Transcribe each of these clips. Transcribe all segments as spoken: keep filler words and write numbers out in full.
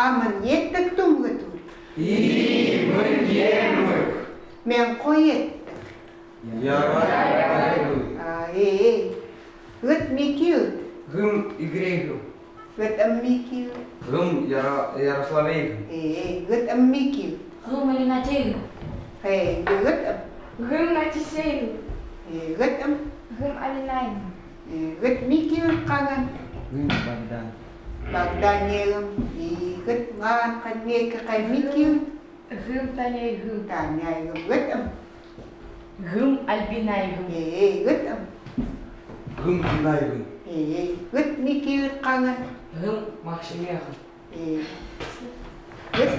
Аман еттэк тумгатур. И, мэн емэг. Мэн кой еттэк. Яра. А, э, э. Гыт микиут. Гым Игрейгым. Гыт ам микиут. Гым Яра-, Ярославейгым. Э, э, гыт ам микиут. Гым Алинатейгым. Э, гыт ам. Гым Натисейгым. Э, гыт ам. Гым Алинайгым. Э, гыт микиут канган. Гым Богдан. Богданейгым. И гыт нганкан меккай микиут. Гым Таняйгым. Таняйгым. Гыт ам. Гым Альбинайгым. Э, э, гыт ам. Гым Динайгым. Э, э, гыт микиут канган. Гым Максимейгым. Э, гыт.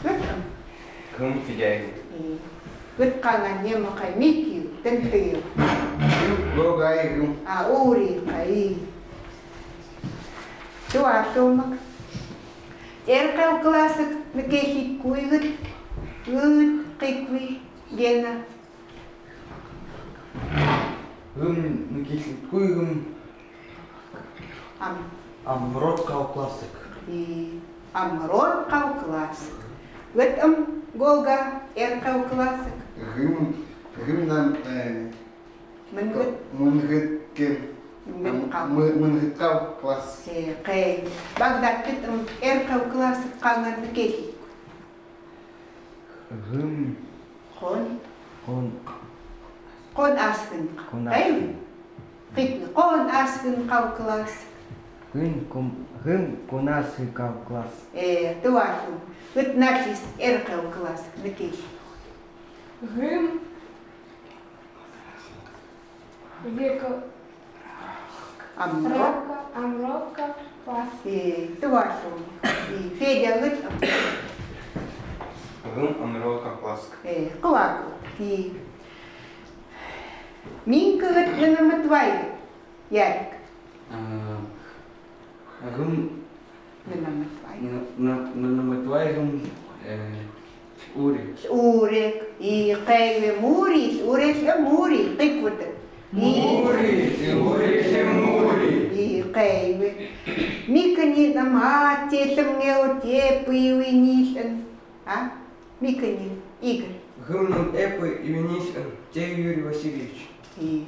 Гыт ам. Гым Федяйгым. Э, гыт канган немекай микиут, тынтыйым. Гым Гогайгым. А, ури кай. Туа сомак. Эркъяу классик ныкехиккуй гыт, гыт кыкуй гена. Гым ныкехиккуй гым. Ам. Амрот кау классик. И, амрот кау классик. Гыт ам Гога эркъяу классик. Гым, гым нам, э, Мынгыт. Мынгыт кен. Мынгыт кау. Мы-, мынгыт кау класс. Э, кай. Багдад кит ам эркъяу класс канган ныкехи. Гым. Кон. Кон. Кон асхын. Кон асхын. Кит кон асхын кау класс. Гым кон, гым кон асхын кау класс. Э, туашу. Гыт нашлис эркъяу класс ныкехи. Гым. Века. Амротка. Амротка класс. Э, туашу. Э, Федя гыт. Гым амротка класс. Э, кылаку. Э. Минка гыт нана Матвай. Ярик. А, гым. Нана Матвай. Н-, н-, нана Матвай гым, э, Урик. Урик. И кайве Мури, Урик лэ Мури, кык вуты. И Мури, и Урик лэ Мури. И кайве. Микэнэн ам атэ, лымнгэ отэ, пыйвы нисен. А? Микэнэн, Игорь. Гымнэн эпы юнисен, тэ Юрий Васильевич. И,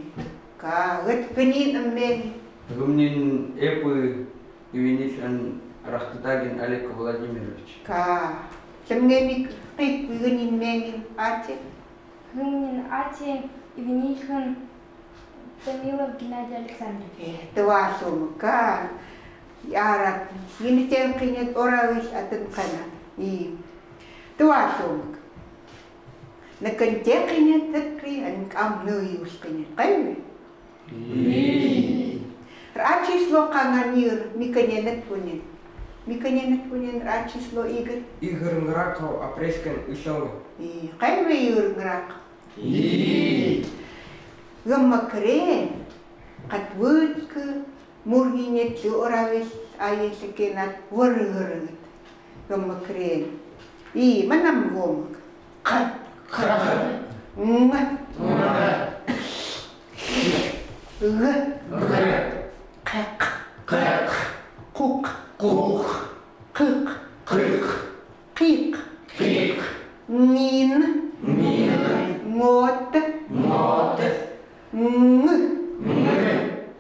ка, гыт кэнэн ам мэнэн. Гымнэн эпы юнисен, Рахтатагин Олег Владимирович. Ка, сэмнгэ мик, кык гынэн мэнэн, атэ. Гымнэн атэ юнисен, Томилов Геннадий Александрович. Э, туашу мыка. Ярат. Интэн кынет оравис атын кана. И. Туашу мык. Ныкын тэ кынет тэткы, ан кам ны юс кынет. Кайве? И. Рачисло канган Игорь, микэнэн тэткунэн. Микэнэн тэткунэн рачисло Игорь. Игорь Нраков, апрельскэн ышоу. И. Кайве Игорь Нраков. И. Гыммакрен, катвыткы, мургинет лы оравис, аеслы кенат выргыргыт. Гыммакрен. И, мынам гомык. К. К. Ң. Ң. Г. Г. Кэк. Кэк. Кук. Кук. Кык. Кык. Кык. Кык. Нин. Нин. Нгот. Нгот. Нг. Нг.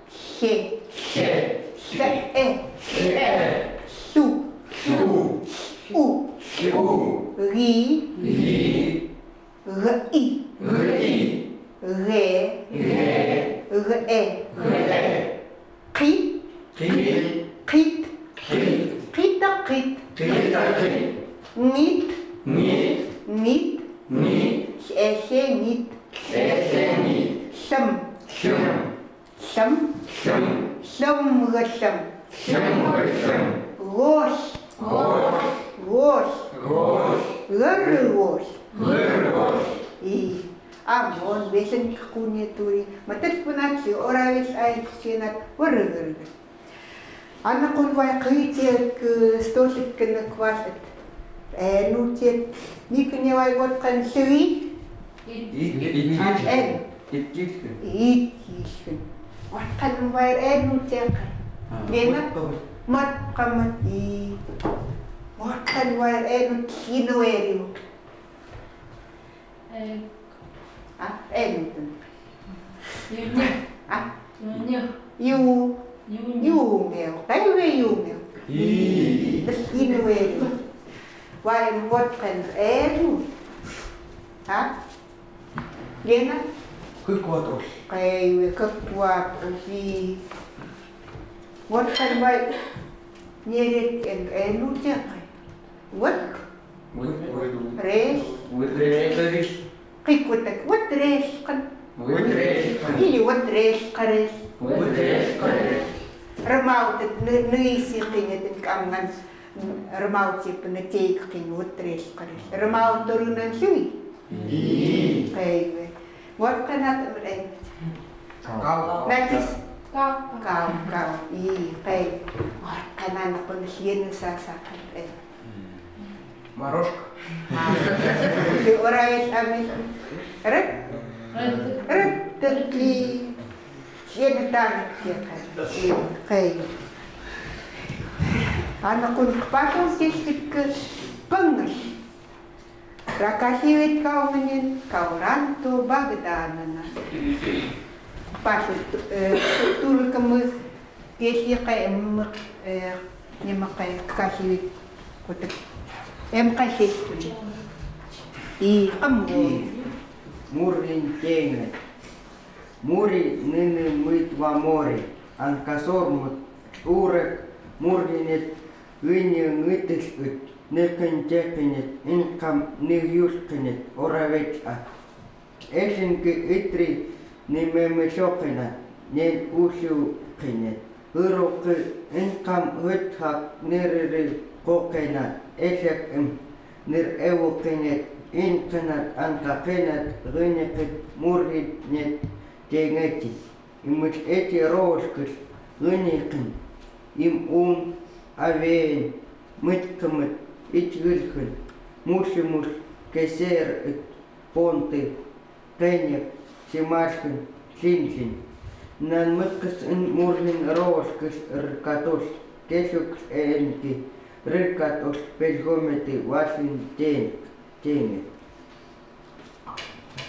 Хе. Хе. Хе. Хэ. Хэ. Су. Су. У. У. Ги. Ги. Гы-и. Гы-и. Гэ. Гэ. Гы-э. Гы-э. Кы. Кы. Кыт. Кыт. Кыта кыт. Кыта кыт. Нит. Нит. Нит. Нит. Эсенит. Эсенит. Сым. Сым. Сым. Сым. Сымгы сым. Сымгы сым. Гос. Гос. Гос. Гос. Гыр гос. Гыр гос. И. Ам он весэн куне тури. Матыр кунат си оравис ай ксенат выргыргы. Ана кун вай кыйтек, э, столик кына квасет. Э, ну тек, никне вай вот кан сыи. Ит. Ит. Ит. Ит. Ит. Ит. Ит. Ит. Вот кан вай, э, ну тек. А, гена? Вот, вот. Mat kamat i. Mat kan wai enu tino eri. Eh. Ah, enu tun. Yu. Ah. Yu. Yu. Yu. Yu ngeu. Kai we yu ngeu. I. Tino eri. Wai mat kan enu. Ha? Gena? Kekuat os. Kai we kekuat os i. Wat kan bai. Nyeret en enu jakai. Wat. Wat. Res. Wat res. Kekuat wat res kan. Wat res kan. Ili wat res kares. Wat res kares. Remaut ne, ne isi kinet en kamngan. Remaut si pene cek kin wat res kares. Remaut turunan sui. I. Kai we. Wat kanat mreng. Kau. Natis. Kau. Kau, kau. I, kai. Wat kanan pun sien sa sa kan. Maroska. Di ora es amis. Ret. Ret. Ret. Sien tan. Kai. Ana kun patung sik sik ke penges. Ra kasiwit kau menyen, kau ranto bagdanana. Pasu, eh, tul kemuk, kesi kai em, eh, nyema kai kasiwit kotek. Em kasiwit. I, kamu. Murin tenget. Muri nini muit wa mori, an kasor mut urek murinet, gini ngitis ut, nekenjekinet, inkam niyul kinet, orawet a. Esin ki itri ni memeso kinet, nen usu kinet. Huruk inkam hut hak niriri kokenat, esek im nir ewu kinet, in kinet, anka kinet, gini kit murinet, tengetin. Imut eti roskil, gini kin. Im um, awen, mut kemut, it gilkin. Musi mus, keser, it, ponti. Kenyek, simalkin, sinsin. Nan mekes in murhin roskis rkatus, kesuk enki, rkatus pelgometi wasin ten, tenet.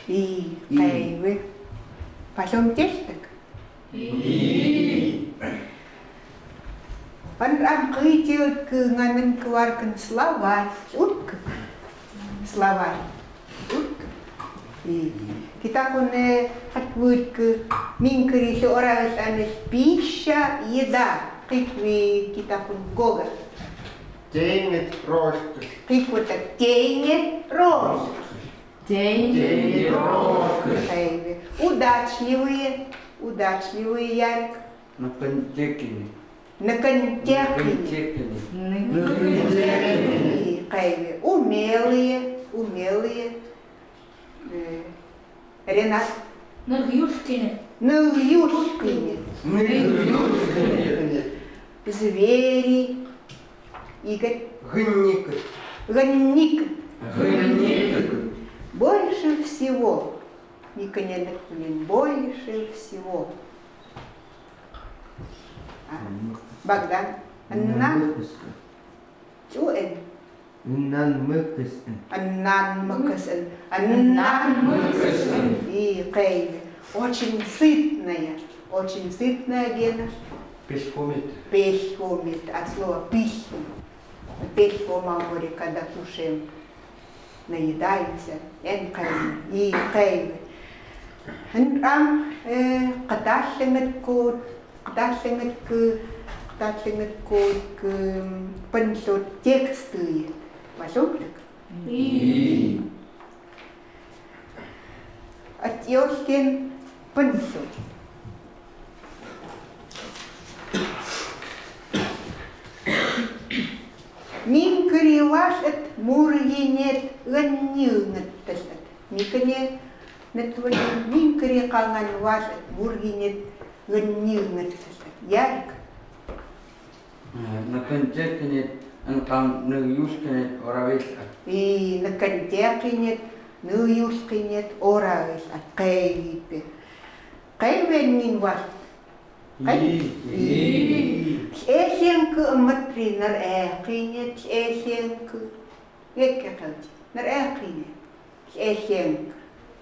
I, I. Kai we. Pasom testek. I. Pan ram kri tiut ke nganen ke warken slawai, utke. Slawai. Utke. I. Kita kone hat utke mingkri se ora anes pisa, еда. Kik we kita kun goga. Тенет рост. Kik we tak tene rost. Тенет рост. Kai we. Удачливые. Удачливые, Ярик. Наконтекины. Наконтекины. Наконтекины. Наконтекины. Kai we. Умелые. Умелые. Э, Ренат. Ныръюшкины. Ныръюшкины. Ныръюшкины. Звери. Игорь. Гынник. Гынник. Гынник. Больше всего. Никоненок, блин, больше всего. А, Богдан. Анна. Чуэн. Ыннан мыкыс ын. Ыннан мыкыс ын. Ыннан мыкыс ын. И, кай. Очень сытная. Очень сытная, Гена. Пельхомит. Пельхомит. От слова пища. Пельхома море, когда кушаем. Наедаемся. Эн кай. И, кай. Эн ам, э, каталлынгыт код. Каталлынгыт код, каталлынгыт код, пынлут текстые. Валюктык. И. Ат ёлтин пынлут. Миңкыри валт мургинет гынниынгыт тылыт. Миңкыри Нэтвани миңкыри калган валт мургинет гынниынгыт тылыт. Ярик. Э, ныкынчекинет, ынкам ныръюшкинет оравиль ат. И, ныкынчекинет, ныръюшкинет оравиль ат. Кай випе. Кай веннин валт. Ай? И. И. Эхенк ымтри нар эхинет, эхенк. Ек кекалди. Нар эхинет. Эхенк.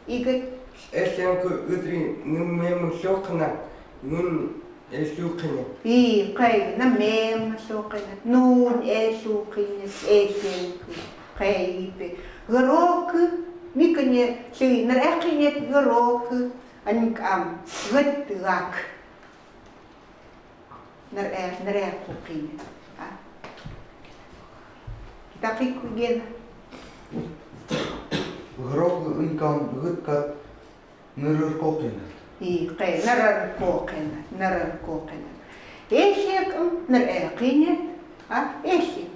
Игыт. Эхенк ыдри нэмэм сёкна, нүүн эсюкине. И, кай, нэмэм сёкна, нүүн эсюкине, эхенк. Кай, ипе. Грок, микине, си, нар эхинет грок, анькам, гыт гак. Нэр э, нэр э кукине. А? Китакы кугена. Грок инкам гыткат нэрэр кукине. И, кэ, нэрэр кукине, нэрэр кукине. Эхек, м, нэр э кине. А? Эхек.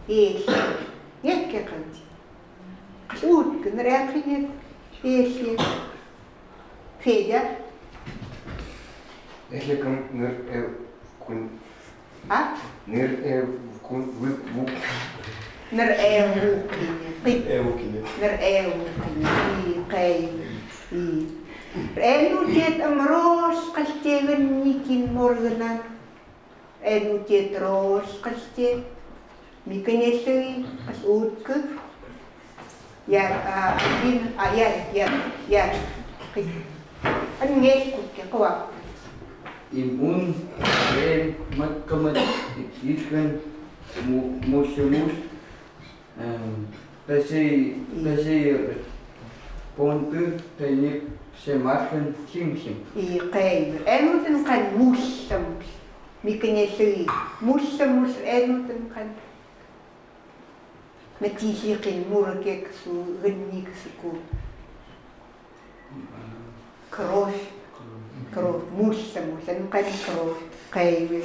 Эхек. Эхек калди. Калди утка, нэр э кине. Эхек. Федя. Эхекым нэр э кун. А? Нэр э кун, вук, вук. Нэр э вукине. Нэр э вукине. Нэр э вукине. И, кай. И. Энутет ымрос калдигын никин моргынан. Энутет рос калди. Микинеллы, калди утка. Яр, а, ин, а, яр, яр, яр. Ангел кутке куа. Им ун, рен, маккамат, иткен, му-, мушемуш, эм, песей, песей, понты, тайник, семархен, сим-сим. И кай, энутын кан мушем. Микинеллы, мушем, муш, энутын кан. Мэтиликин муркек су гынник сыку. Кровь. Кровь. Мулле, мулле, нкан кровь. Кайве.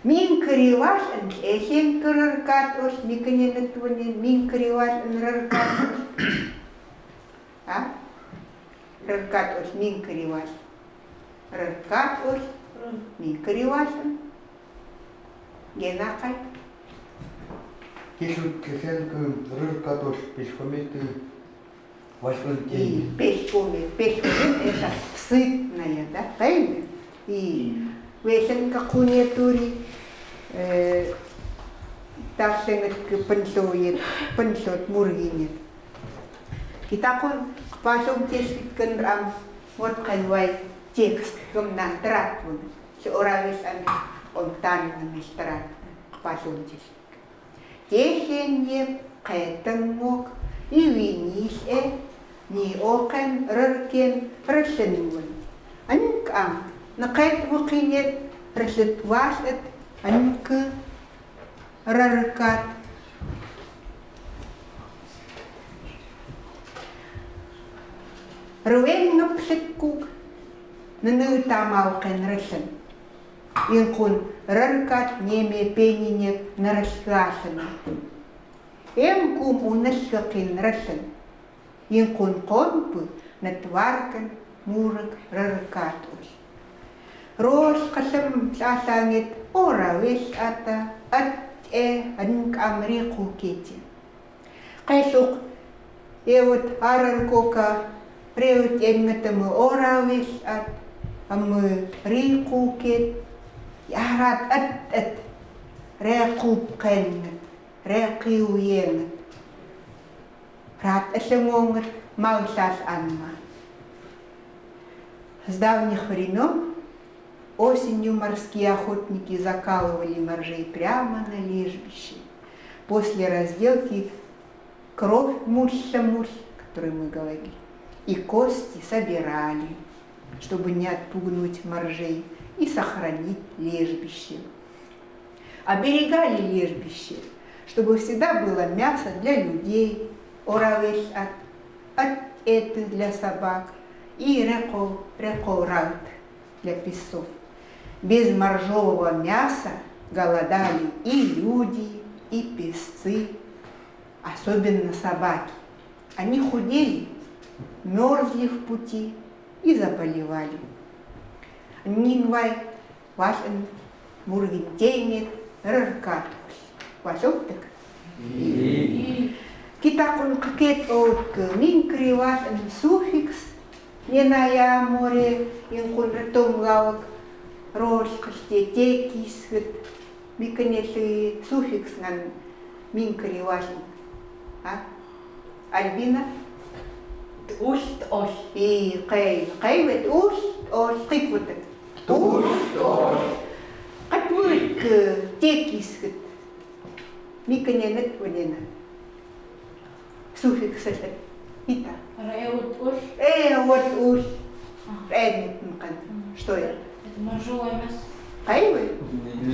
Минкривал эн эхенк рыркат ос, микиненытуне, минкривал эн рыркат ос. А? Рыркат ос, минкривал. Рыркат ос, минкривал. Гена кай. Кисут кисен кы рыркат ос пельхометы валъын тейн. И пельхомет, пельхомет это сытная, да, кайме. И весен какуне тури, э, ташенгет кы пынсоет, пынсот мургинет. Китакун кпасум тешкит кын рам, вот кайвай текст кымнан тратун. Сё оравес ами онтан намес тратун. Кпасум тешкит. Техенье кэтэн мок, и виниль э, ни окен рыркен рылын вын. Анькам, нкет вукинет, рылыт ваш эт, анькы рыркат. Рыуэн нгаплык кук, нны тамау кен рылын. Инкун рыркат неме пенинек нырысхасына. Эм кум унысхыкин рылын. Инкун конпы нытваркын мурык рыркат ус. Рос кылым сасангет оравес ата, ат э анькам рикукете. Кайсук эвыт арыр кока, ревыт энгетымы оравес ат, амы рикукет, ярат ат, ат, рекуп кенгет. Рекиуенгет, рат эленгонгет, маушлас анма. С давних времён осенью морские охотники закалывали моржей прямо на лежбище. После разделки кровь мулле-мулле, о которой мы говорили, и кости собирали, чтобы не отпугнуть моржей и сохранить лежбище. Оберегали лежбище, чтобы всегда было мясо для людей, оравес ат, ат эты для собак и реко, реко раут для песцов. Без моржового мяса голодали и люди, и песцы, особенно собаки. Они худели, мёрзли в пути и заболевали. Нинвай валын мургин тейнет рыркат ус. Валуктык. Китакун кыкет оуткы минкривалын суффикс, неная море, инкун ртом гавык, Роль кэшти, текисгэд, микэнэйлэн суффикснан минкри важен. А? Альбина? Улт ол. И, кай, кай вет улт ол, кык вутэг. Улт ол. Кат вутэг, э, текисгэд. Микэнэйлэн вунена. Суффикс эд. Ита. Ра, э, вот, улт. Э, вот, улт. Ага. Э, нет, ну, как. Мгм. Что это? Это моржовое мясо. Кай вет?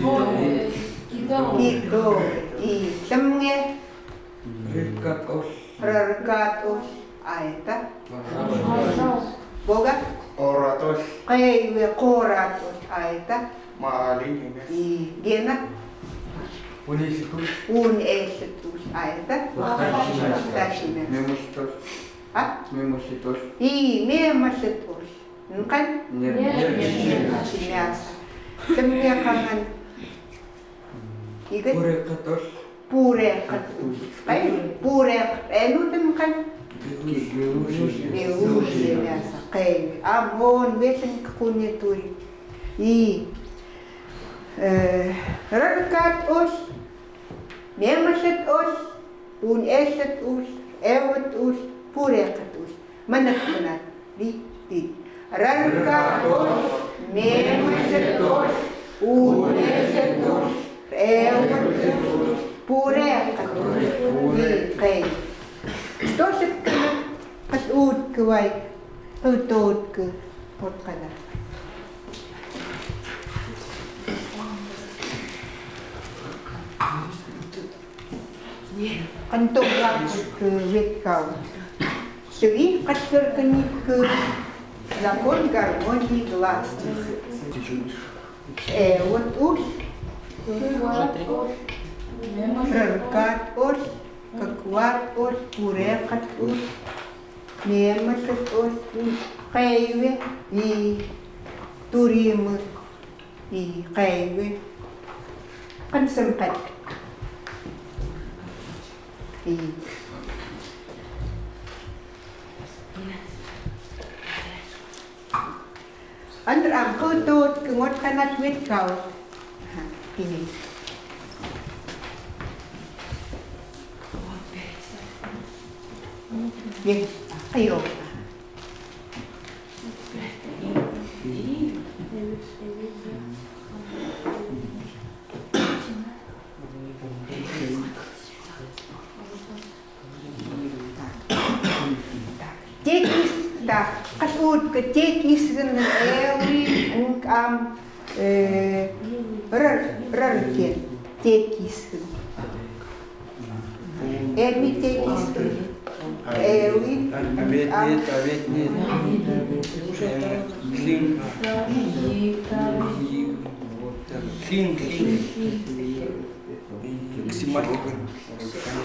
О, э, китовое. Китовое. И, шэмгэ. Рыркат ол. Рыркат ол. А это? Моржовое. Бога? Корат ол. Кай вет, корат ол. А это? Маалин эмес. И, Гена? Унэйлэт ол. Унэйлэт ол. А это? Лохтаси мясо. Лохтаси мясо. Мемалэт ол. А? Мемалэт ол. И, мемалэт ол. Нкан? Нер-, нер-, нер-, мясо. Тэмгэ канган. Игэ? Пурекат ол. Пурекат. Ай, пурекат. Э, ну, тэмгэ кан? Белужье. Белужье мясо. Кай. Амон, ветлэн кхуне тури. И, э, рыркат ол, мемалэт ол, унэйлэт ол, эвод ол, пурекат ол. Мэнэ кхуна. Ри, ри. Рыркат ол, мемалэт ол, унэйлэт ол, эвод ол, пурекат ол. Ри, кай. Что ж это, кат утка вай, кат утка, вот когда. Кантон град, э, веткал. Сыи катсырканик, э, закон гармонии гласных. Э, вот улт. Рыркат улт, кык ват улт, пурекат улт, мемалэт улт, кай вет, и туримы. И кай вет. Кансам кат. И. Андра ам кутут кынгот канат вет кау. Ха, ини. Ен, кайо. Текис, да, кат утка текисгын эуи, ам, э, рар, раркен текисгын. Эми текисгын. Эуи. Авет нет, авет нет. Э, хин. Хин, хин. Ксимал.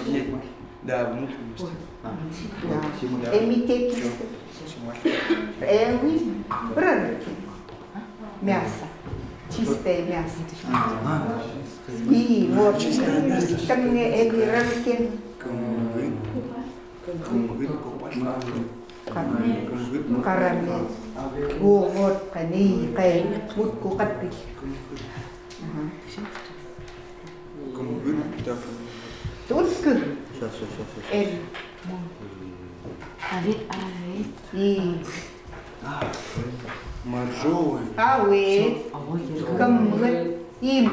Нет. Да, внутренность. Да. Эми текис. Ксимал. Эуи. Раркен. Мясо. Чистое мясо. И вот, чистое мясо. Там мне эти раркен. Кымгын. Кымгын копаш. Кымгын. Карамель. О, вот, кани, кай, мутку катпи. Кымгын. Кымгын, так. Тутку. Сейчас, сейчас, сейчас, сейчас. Эн. Авет, авет. И. Моржовый. Авет. Кымгын. Им.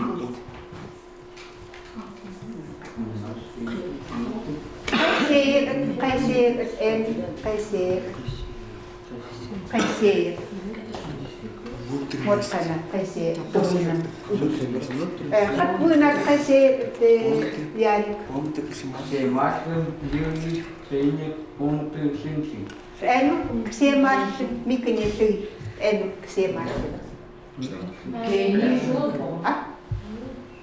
Кайсеер, кайсеер, эн, кайсеер. Кайсеер. Вот кана, кайсеер. Э, кат мына кайсеер, э, Ярик. Ксемалын, юни, сене, помты, синсин. Э, ну, ксемалын, микнеты, э, ну, ксемалын. Ксемалын. А?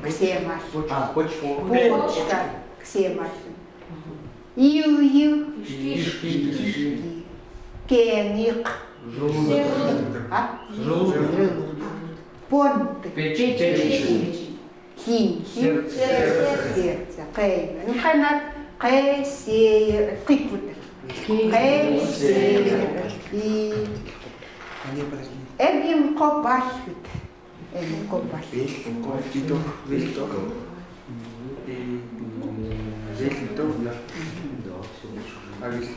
Ксемалын. А, почка. Почка. Ксемалын. Ил, ил. Ишки. Кеник. Желудок. А? Желудок. Понт. Печень. Печень. Хин, хин. Сердце. Сердце. Кай. Нканат кайсеер, кык вутэг. Кайсеер. И. Эм им копашкыт. Эми копал. Вил, копал, титов, вил, титов. И, м, вил, титов, да. А вил,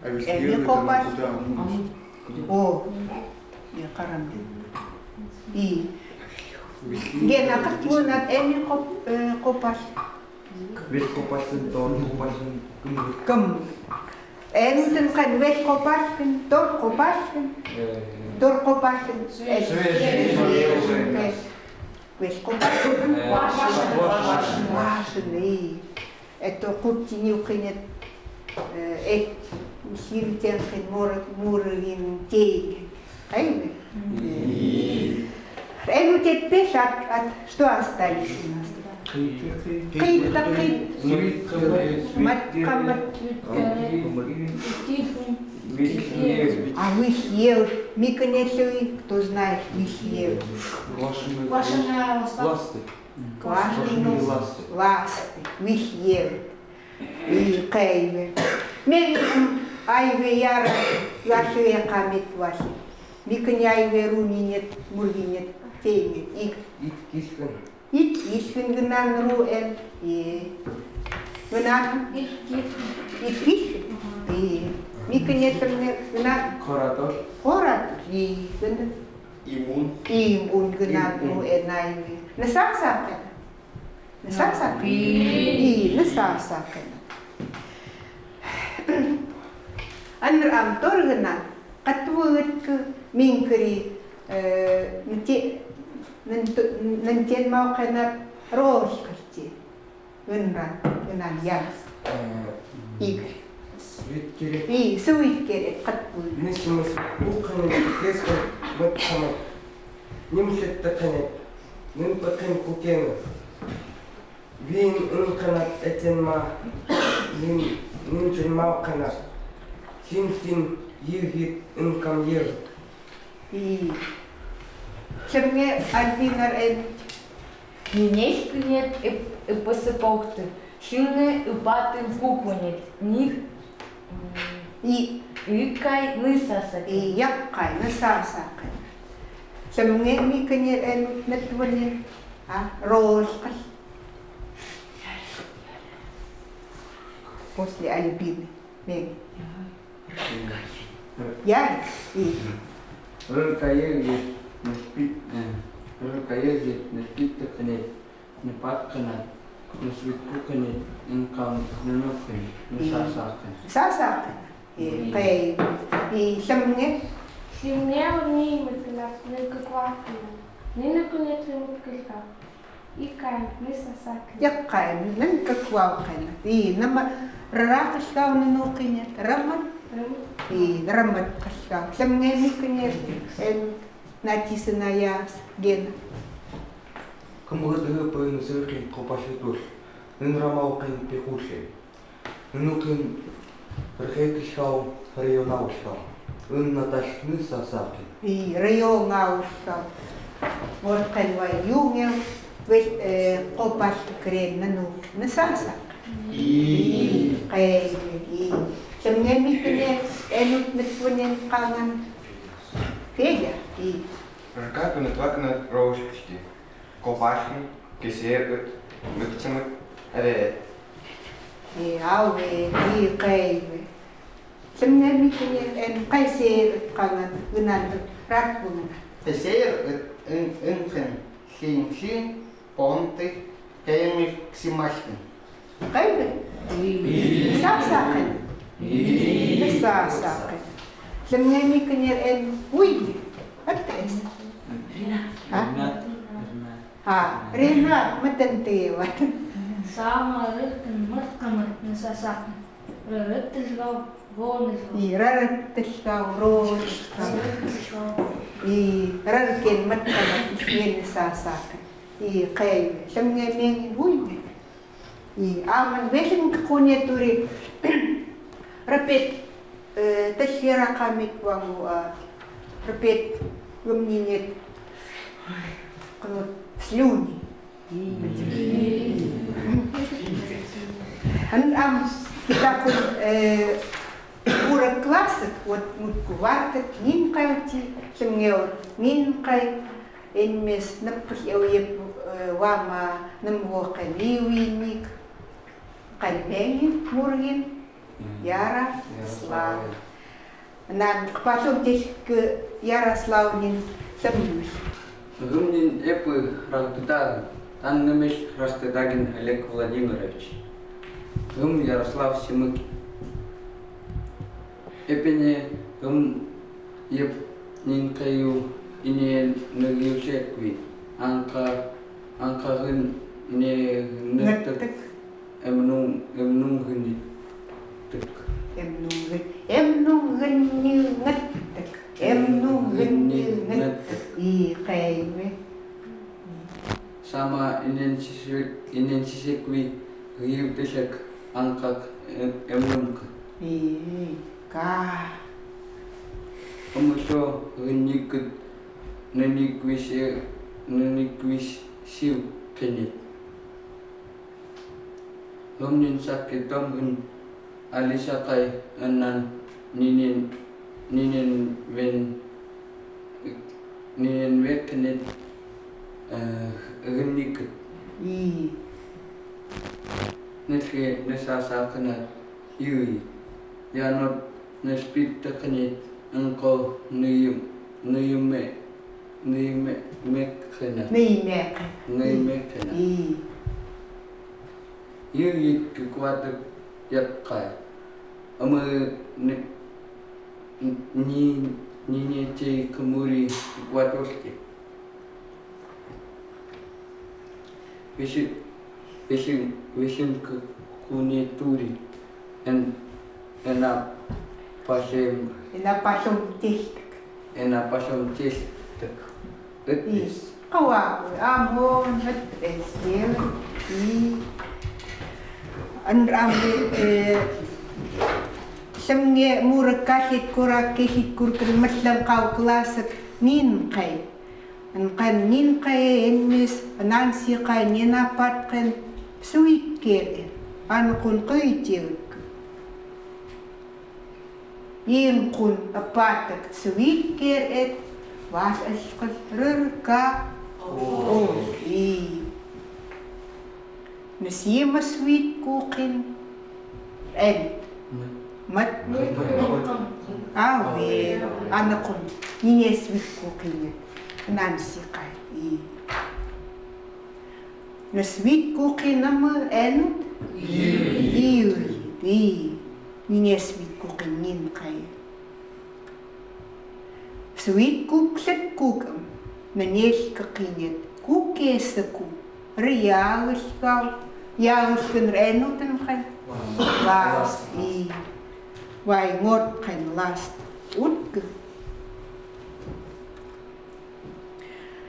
а вил, эми копал. О, я карам. И. Гена, кат вунат эми коп-, э, копал. Вил копалын, тор копалын, кым. Кым. Энтын кан вил копалын, тор копалын. Э. Тор копалын. Э. Свежий. Вил копалын. Э, вашын. Вашын. Вашын, и. Это куптини укинет, э, эт, сиртен кин мор-, мургин тейген. Ай, и. Э, вот это пять, от, от, что остались у нас? Кыйт, кыйт. Кыйт, да, кыйт. Свит, свит. Мат, камат. А вил ел. Микынет луи, кто знает, вил ел. Квашеные ласты. Квашеные ласты. Ласты. Вил ел. И кайве. Мен, м, айве яра, яхи я камет вахи. Микыне айве рунинет, мургинет, тейнет. Ик. Ик кискен. Ик кискен гынан ру эн. И. Гынан. Ик кискен. Ик кискен. И. Микыне тырне гынан. Коратор. Коратор. И. Гынан. Имун. Имун гынан ру эн айве. Нысаса кена. Нысаса. И, нысаса кена. Анр ам тор гынан, кат вылытк минкри, э, нте-, ннт-, ннтен мау кена роль калти. Гынан, гынан я. Э, Игорь. Свиткерек. И, свиткерек, кат вылытк. Нысимыс, бу кыны, кескер, вот самый. Нимшетте кенет, нын пыкын кукен. Вин ын кенет этен ма, нын, нын тен мау кенет. Син, син, йигит, ын кам йигит. И. Сэмнгэ Альбинар эн. Нинэс кенет ып-, ыпысы кохты. Сэмнгэ ыпатын кукунет. Ник. И. Икай нысаса. И, яккай нысаса. Сэмнгэ микынер эн нэтвэнэ, а, роль кал. После Альбины. Мен. Я. И. Рыр каер ет, нуспит, э, рыр каер ет, нуспит тыкынет. Нипат кенет, нысвитку кенет, нынкам, нынук кенет, нысаса кенет. Нысаса кенет. И, пэй, и сэмнгэ? Сэмнгэ урни мытынат, нынкыквал кенет. Нынук кенет, нынук кылгал. Икай, нысаса кенет. Яккай, нынкыквал кенет. И, нама, рара кылгал, нынук кенет, рамат. Рамат. И, рамат кылгал. Сэмнгэ микынер, эн, Натисына яс, Гена. Кымгыдыы пыны сыркин копашытур, нын рамау кын пекушле. Нын укын рхетышкау, районау шкау. Ын Наташ нысаса кын. И районау шкау. Мортен вай юнгел, вет, э, копаш крен нын ук нысаса кын. И. И, кай, и. Сэмнгэ микынер, энут нытвынен канган. Федя, и. Ркат унытвакна роушкышки. Копашкын, кесер ыт, мыктымыт, рет. И, ау, э, и, кай, э. Сэмнгэ микынер, эн, кесер ыт канган, гынан ыт, рат гунан. Кесер ыт, ын, ын, кын, син, син, понты, кемик, симашкын. Кайбы? Нысаса кын. Нысаса кын. Сэмнгэ микынер, эн, уй, атес. А? А, Ренат, мытын тыва. Сама рыркын мыткымыт нысаса кын. Рырыт тышгау, гонышгау. И рырыт тышгау, ронышгау. И рыркен мыткымыт нысаса кын. И кайбы. Сэмнгэ микынер, уй. И аман вешен куне тури. Рапет, э, ташера камит ваму, а, рапет, гымнинет, кнут слюни. Ан ам китакун, э, урок классет, вот, мутку варкет, нин кай ути, сэмнгэ ут, нин кай, Энмес нэпкэл эуеп, э, вама нэмгокен иуиник. Канбенгин, мургин, Ярослав. Ярослав. Нан кпалум тишк Ярославнин тэммэл. Гымнин эпы Рахтыдагин, таннэмэл Рахтыдагин Олег Владимирович. Гым Ярослав Семыкин. Эпэнэ гым еп нин каю инэн нэгюшекви, анка, анка гын нэ нэттэг. Нэттэг. Эмнун, эмнун гын нэттэг. Эмнун гын, эмнун гын нэттэг. Эмнун гын нэттэг. И, кайме. Сама инэн сисек, инэн сисекви гиу тишек анкак эм-, эмнунг. И, ка. Омсо гын нэкэд, нэниквисе, нэниквис сив кенет. Гымнин сакки том гын Алиса кай, эннан нинэн, нинэн вен, нинэн век кенет, э, гын нэкэд. И. Нэлгэ нэсаса кенет юй. Янод нэспит тэкэнет, энко ныйым, ныйымэ, ныйымэ, мек кенет. Ныйымэ кенет. Ныйымэ кенет. И. Юй кыкватык яккай. Амы ни-, ни-, нинэтэ кымури кыкватулти. Висин, висин, висин кы-, куни тури. Эн-, эна пасем. Эна пасем тилтик. Эна пасем тилтик. Эт эс. Каваа, амон, эт эс, ел. И. Ан рам, э, сэмнгэ мурык касит курак, кесит куркын мэтлэн кау классык нин кай. Анкан нин кай энмес, анан сикай ненапаткын суикер, анкун куйтилк. Инкун апатык суикер эт, вас эскыл рырка ол и. Нэ сима суиккукын эн. Мэт. Аве, анкун. Нинэ суиккукын эн. Нан сикай. И. Нэ суиккукын амы эн. И. И. И. Нинэ суиккукын нин кай. Суиккук, суиккук, нэнэл кыкинет, кукесэку, ры яалышкал, яалышкын рэнутын кай. Лас, и, вай ноткен лас, утк.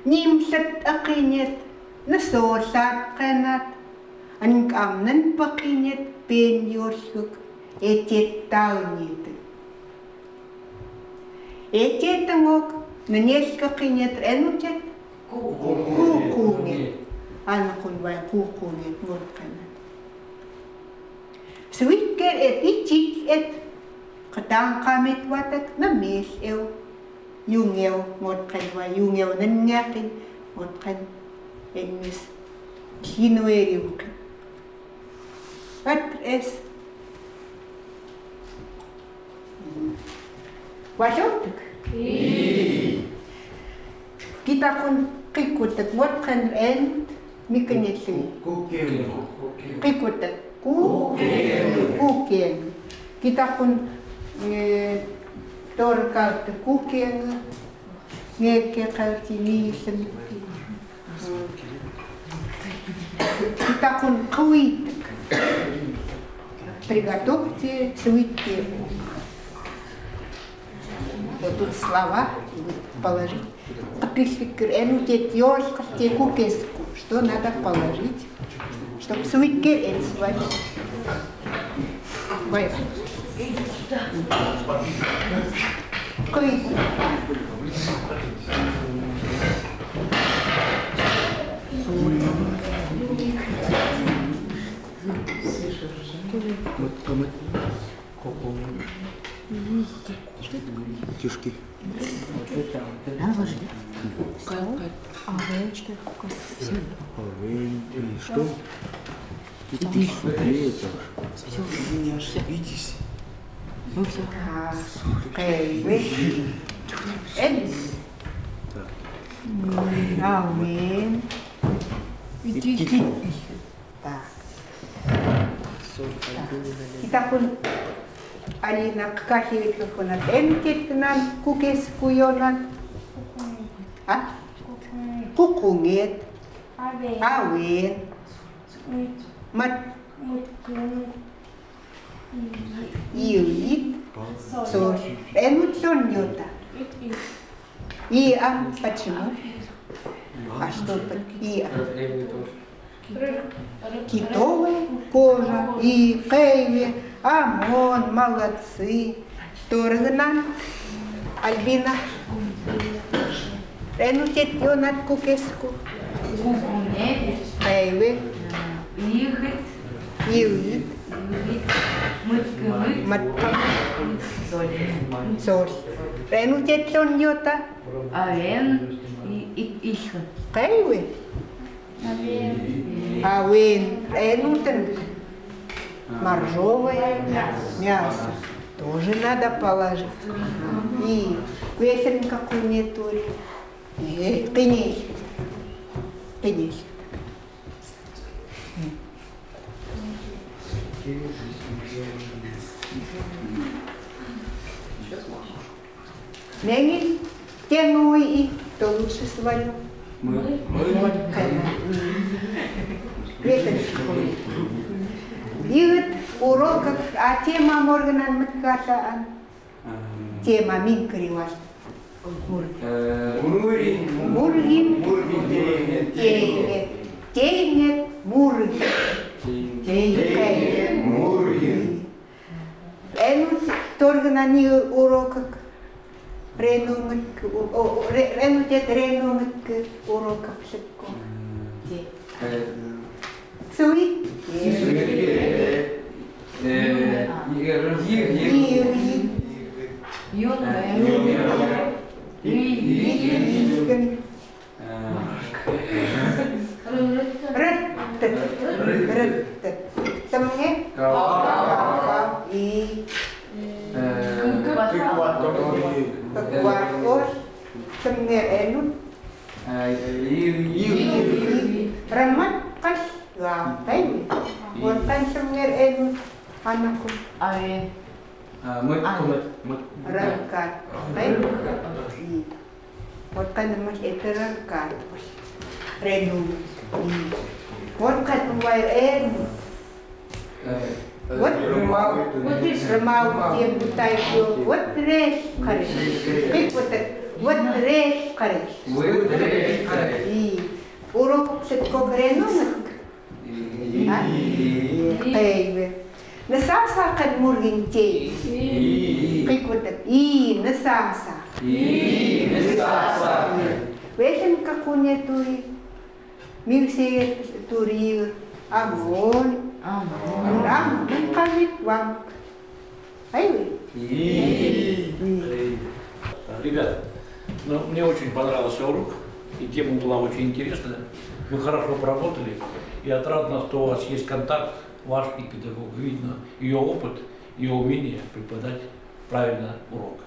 Нимлэт акинет, нэ солат кэнат, анкамнын пакинет, пеньёшкык, этет таунетын. Этетэн ок, нэнэл кыкинет, рэнутет. Ку-, кукунет. Анкун вай кукунет, ноткен. Суиккер эт, ичик эт. Кытан камет ватак, нэмэл эу. Юнгеу, ноткен вай, юнгеу, нэнгэкин, ноткен. Энмес. Хинуэри укын. Эт эс. Валётык? И. Китакун кыкутык, ноткен эн, микинетлы. Кукен. Кыкутык. Ку-, кукен. Кукен. Китакун, э, торкалтык кукен. Нек калтыни сэн. Китакун куитык. Приготовьте свитки. Вот тут слова положить. Капельки, э, ну, те ёшков, те кукеску. Что надо положить? Чтоб свитки эти сварить. Вай. Кой. Тюшки. Надо ложить. Кай, кай. Авен, что ли? Всё. Авен, и что? Идиш. Всё. Вы не ошибитесь. Ну всё. А, кай, вы. Эн. Так. М, авен. Идиш. Так. Так. Итак, Алина, кыка хивит лофонат. Эн кеткынан кукес куёнат. А? Кукунгет. Авен. Авен. Мат. Июит. Сор. Сор. Эн утлон йота. И, а почему? А что тут? И, а. Китовая кожа. И, кайве. Амон, молодцы. Торгнан. Альбина. Эн утет йонат кукеску. Кукунгет. Кайве. Июит. Июит. Мыткымыт. Мыткымыт. Соль. Соль. Эн утет йон йота. Авен. И, и, ишхы. Кайве. Авен. Авен. Эн утын. Моржовое мясо. Тоже надо положить. И весенка кунетури. Э, кыней. Кыней. Менин тенуи и, кто лучше сварил? Мы. Мы. Весен школе. Бигит урок, а тема моргнан мыткаса ан. Тема мин кыривал. Мургин. Э, Мургин. Мургин. Мургин. Тейнге. Тейнге. Мургин. Тейнге. Мургин. Эн торгнан ни урокык. Ренунгык. О, о, ре-, эн утет ренунгык урокык шыкко. Э, Суи. Суи. Э, э, Рыттыт. Рыттыт. Тымнге. Кау. И. Кык ватор. Тымнге энут. Рыммат каль юал, тайм. Уоткан сымнер эн анакун. Авен. Мыт, мыт, мыт. Рымкат. Тайм. Уоткан мыт эт рымкат. Рену. Уоткан умвай эн. Вот. Рымал. Вот и рымал тем тайпо. Вот реш кареш. Кык вот. Вот реш кареш. Вот реш кареш. И урок сыткок ренунгык. И. А? И. Кайве. Нысаса кык Мургин тей. И. Кык вот. И нысаса. И нысаса. Вешен какуне тури. Мирсеер тури, амон. Амон. Амон. Калит вамк. Ай. Ребят, ну, мне очень понравился урок, и тема была очень интересная. Вы хорошо поработали, и отрадно, что у вас есть контакт, ваш и педагог. Видно её опыт, её умение преподать правильно урок.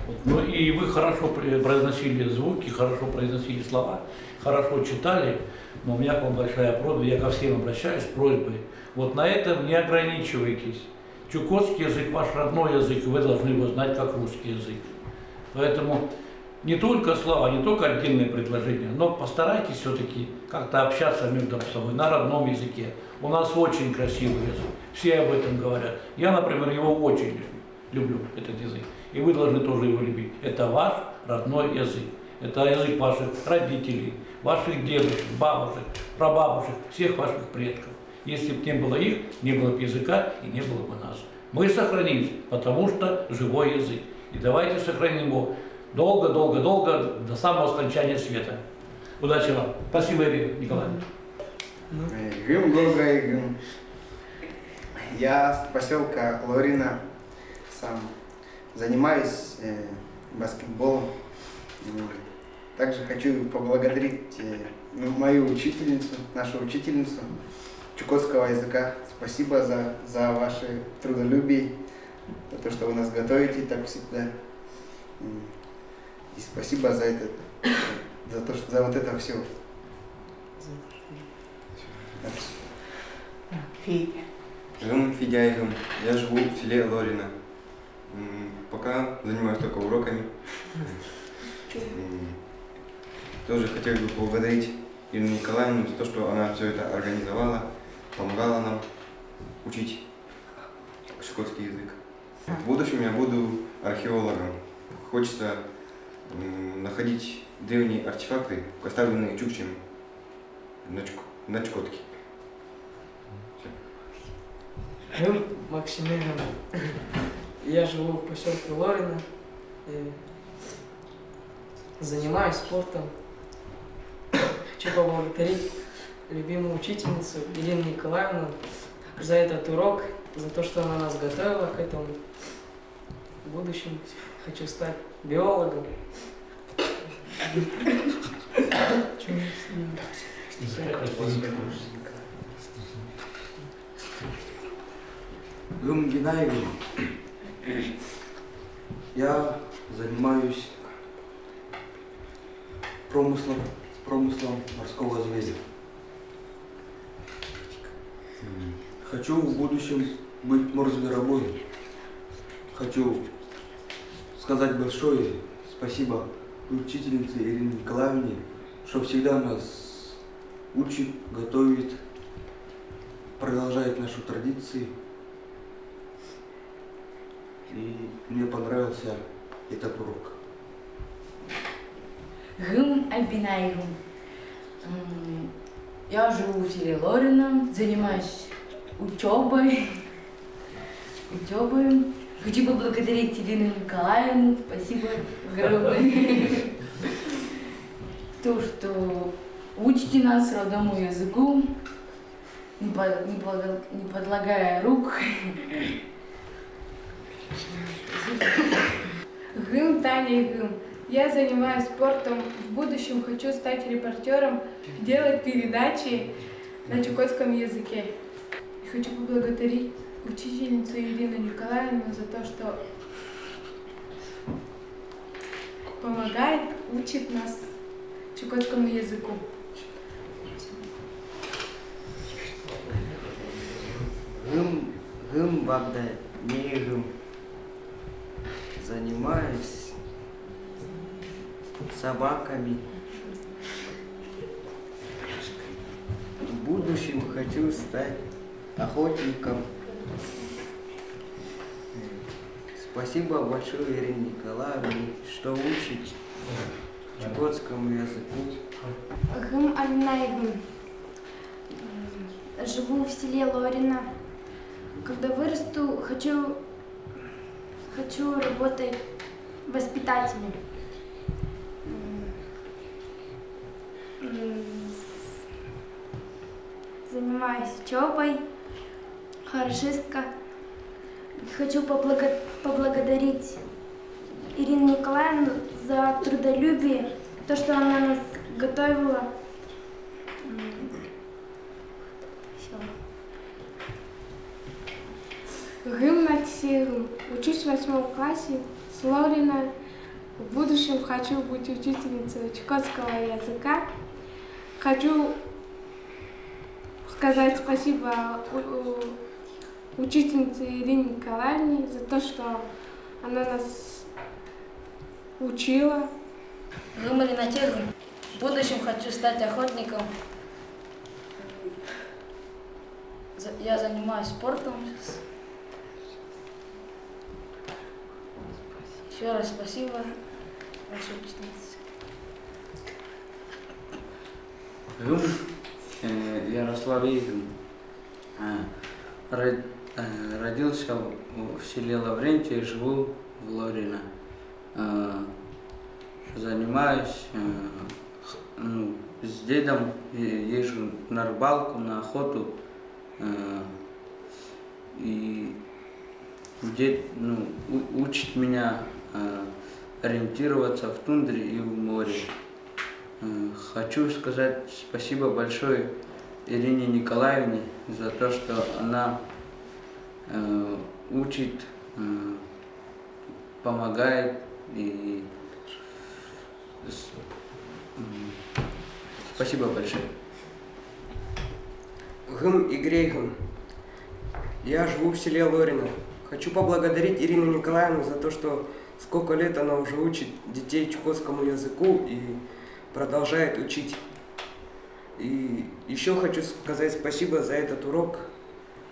Вот. Ну и вы хорошо при-, произносили звуки, хорошо произносили слова, хорошо читали. Но у меня к вам большая просьба, я ко всем обращаюсь с просьбой. Вот на этом не ограничивайтесь. Чукотский язык — ваш родной язык, и вы должны его знать как русский язык. Поэтому не только слова, не только отдельные предложения, но постарайтесь всё-таки как-то общаться между собой на родном языке. У нас очень красивый язык, все об этом говорят. Я, например, его очень люблю, этот язык. И вы должны тоже его любить. Это ваш родной язык. Это язык ваших родителей, ваших дедушек, бабушек, прабабушек, всех ваших предков. Если б не было их, не было бы языка и не было бы нас. Мы сохранились, потому что живой язык. И давайте сохраним его долго, долго, долго, до самого скончания света. Удачи вам. Спасибо, Ирина Николаевна. Э, гым, гым, гым. Я с посёлка Лорина, сам занимаюсь, э, баскетболом. М, Также хочу поблагодарить, э, ну, мою учительницу, нашу учительницу чукотского языка. Спасибо за, за ваше трудолюбие, за то, что вы нас готовите так всегда. М, и спасибо за это, за то, что, за вот это всё. Фи- Гым Фидяй гым. Я живу в селе Лорино. М, пока занимаюсь только уроками. М, тоже хотел бы поблагодарить Ирину Николаевну за то, что она всё это организовала, помогала нам учить чукотский язык. В будущем я буду археологом. Хочется, м, находить древние артефакты, оставленные чукчами на Чук-, на Чукотке. Всё. Гым Максимилиан. Я живу в посёлке Лорино. И занимаюсь спортом. Хочу поблагодарить любимую учительницу Ирину Николаевну за этот урок, за то, что она нас готовила к этому. В будущем хочу стать биологом. Гым Гинай гым. Я занимаюсь промыслом, промыслом морского зверя. М, хочу в будущем быть морзверобоем. Хочу сказать большое спасибо учительнице Ирине Николаевне, что всегда нас учит, готовит, продолжает нашу традицию. И мне понравился этот урок. Гым Альбинай гым. М, я живу в селе Лорино, занимаюсь учёбой. Учёбой. Хочу поблагодарить Ирину Николаевну. Спасибо огромное. То, что учите нас родному языку. Не по-, не благо-, не подлагая рук. Гым Таня гым. Я занимаюсь спортом. В будущем хочу стать репортёром, делать передачи на чукотском языке. И хочу поблагодарить учительницу Ирину Николаевну за то, что помогает, учит нас чукотскому языку. Гым, гым Бабданай гым. Занимаюсь собаками. В будущем хочу стать охотником. Спасибо большое Ирине Николаевне, что учит чукотскому языку. Гым Альбинай гым. М, живу в селе Лорино. Когда вырасту, хочу, хочу работать воспитателем. М, м, с-, занимаюсь учёбой. Хорошистка. Хочу поблаго-, поблагодарить Ирину Николаевну за трудолюбие, то, что она нас готовила. М, всё. Гым Натисе гым. Учусь в восьмом классе, с Лорино. В будущем хочу быть учительницей чукотского языка. Хочу сказать спасибо у-, у-, учительнице Ирине Николаевне за то, что она нас учила. Гым Ринате гым. В будущем хочу стать охотником. За-, я занимаюсь спортом сейчас. Ещё раз спасибо, ваша учительница. Гым, э, Ярослав гым. Э, род-, э, родился в, в селе Лаврентие, живу в Лорино. Э, занимаюсь, э, х-, ну, с дедом, э, езжу на рыбалку, на охоту. Э, и дед, ну, у-, учит меня, э, ориентироваться в тундре и в море. Хочу сказать спасибо большое Ирине Николаевне за то, что она э, учит, э, помогает. И с- м, спасибо большое. Гым игрейгым. Я живу в селе Лорино. Хочу поблагодарить Ирину Николаевну за то, что сколько лет она уже учит детей чукотскому языку и продолжает учить. И ещё хочу сказать спасибо за этот урок,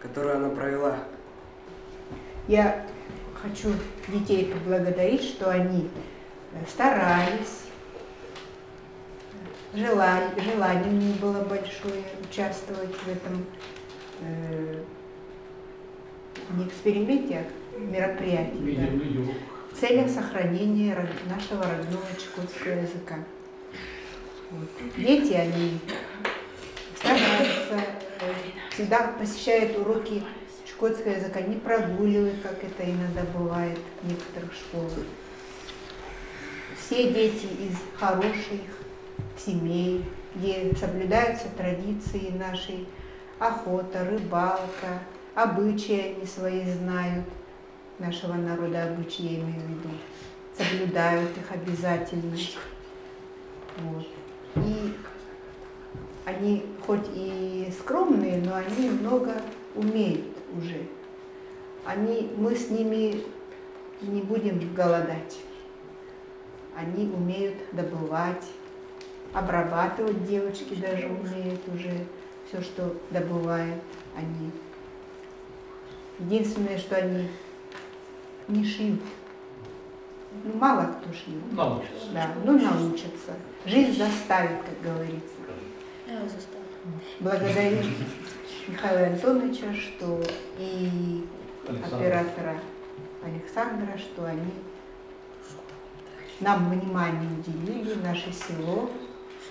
который она провела. Я хочу детей поблагодарить, что они, э, старались, желали, желание у них было большое участвовать в этом, э, не эксперименте, а мероприятии, да, в целях сохранения род- нашего родного чукотского языка. Вот. Дети, они стараются, э, всегда посещают уроки чукотского языка, не прогуливают, как это иногда бывает в некоторых школах. Все дети из хороших семей, где соблюдаются традиции наши, охота, рыбалка, обычаи они свои знают, нашего народа обычаи, я имею в виду, соблюдают их обязательно. Вот. И они хоть и скромные, но они много умеют уже. Они, мы с ними не будем голодать. Они умеют добывать, обрабатывать, девочки даже умеют уже всё, что добывают они. Единственное, что они не шьют. Ну, мало кто шьёт. Научатся. Да, ну, научатся. Жизнь заставит, как говорится. Я заставлю. Благодарим Михаила Антоновича, что и Александра. Оператора Александра, что они нам внимание уделили, наше село.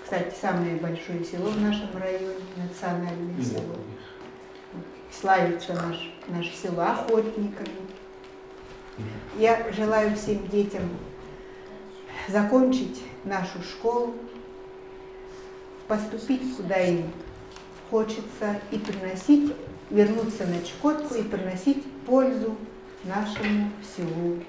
Кстати, самое большое село в нашем районе, национальное село. Славится наш, наше село охотниками. Я желаю всем детям закончить нашу школу, поступить, куда им хочется, и приносить, вернуться на Чукотку и приносить пользу нашему селу.